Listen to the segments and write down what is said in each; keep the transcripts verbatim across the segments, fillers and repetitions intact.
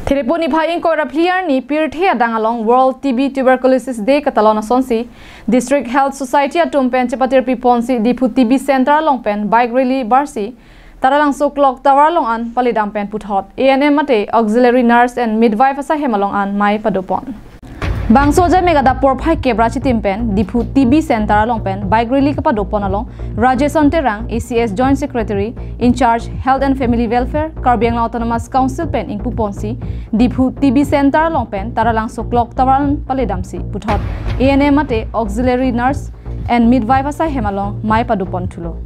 Kherepon niphai ingkoi ra phli arni pirthe adang along World T B Tuberculosis Day katalon asonsi District Health Society atum pen chepatirpi ponsi Diphu T B Center along pen bike rally barsi Taralangso Clock Tower along an paledam pen puthot A N M mate Auxiliary Nurse and Midwife asai hem along an mei padopon. Bangso ajai mek adap porphai kep ra chitim pen Diphu T B Center along pen bike rally kapadopon along Rajeson Terang, A C S Joint Secretary in charge Health and Family Welfare, Karbi Anglong Autonomous Council pen ingpuponsi Diphu T B Center along pen Taralangso Clock Tower an paledamsi puthot A N M mate Auxiliary Nurse and Midwife asai hem along mei padopon thulo.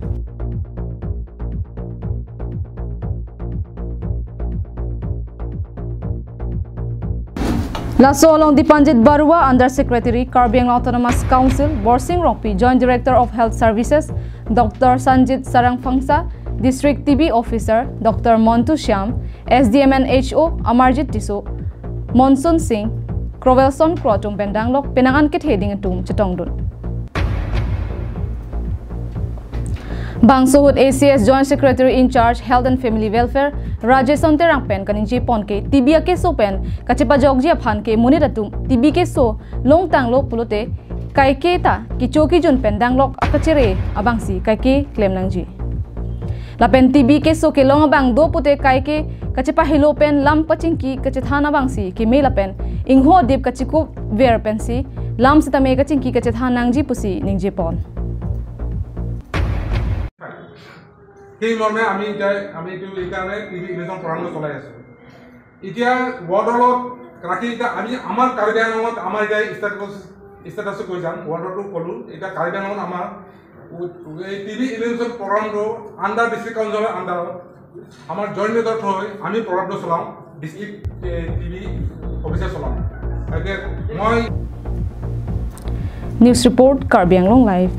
Laso along Dipanjit Barua, Under Secretary, Karbi Anglong Autonomous Council, Borsing Rongpi, Joint Director of Health Services, Doctor Sanjit Sarangphangsa, District T B Officer, Doctor Montu Shyam, S D M and H O, Amarjit Tisso, Monsoon Singh, Crowelson Kro atum pen danglok penang an kethe ding atum chetongdun. Bangso ahut A C S Joint Secretary in charge Health and Family Welfare Rajeson Terang pen kaningje pon ke T B akeso pen kachepajokji aphan ke monit atum T B keso longtanglo pulote kaike ta kecho kejun pen danglok akachere abangsi kaike klem nangji. Lapen T B keso kelong abang do pute kaike kachepahelo pen lam kachingki kachethan abangsi keme lapen ingho adip kachikup ver pensi lam sitame kachingki kachethan nangji pusi ningje pon. সেই মৰ্মে আমি এতিয়া আমি এইটো এইকাৰণে T B election প্ৰগ্ৰামটো চলাই আছোঁ। এতিয়া ৱাৰ্ডত ৰাতি এতিয়া আমি আমাৰ কাৰ্বি আংলঙত আমাৰ এতিয়া ষ্টেটাছ ষ্টেটাছো কৈ যাম, ৱাৰ্ডতো ক'লোঁ। এতিয়া কাৰ্বি আংলঙত আমাৰ উ- এই টি বি ইলেকশ্যন প্ৰগ্ৰামটো আণ্ডাৰ ডিষ্ট্ৰিক্ট কাউন্সিলৰ আণ্ডাৰত আমাৰ জইণ্ট লিডত হৈ আমি প্ৰগ্ৰামটো চলাওঁ ডিষ্ট্ৰিক্ট টি বি অফিচে চলাওঁ। গতিকে মই News report, Karbi Anglong Live.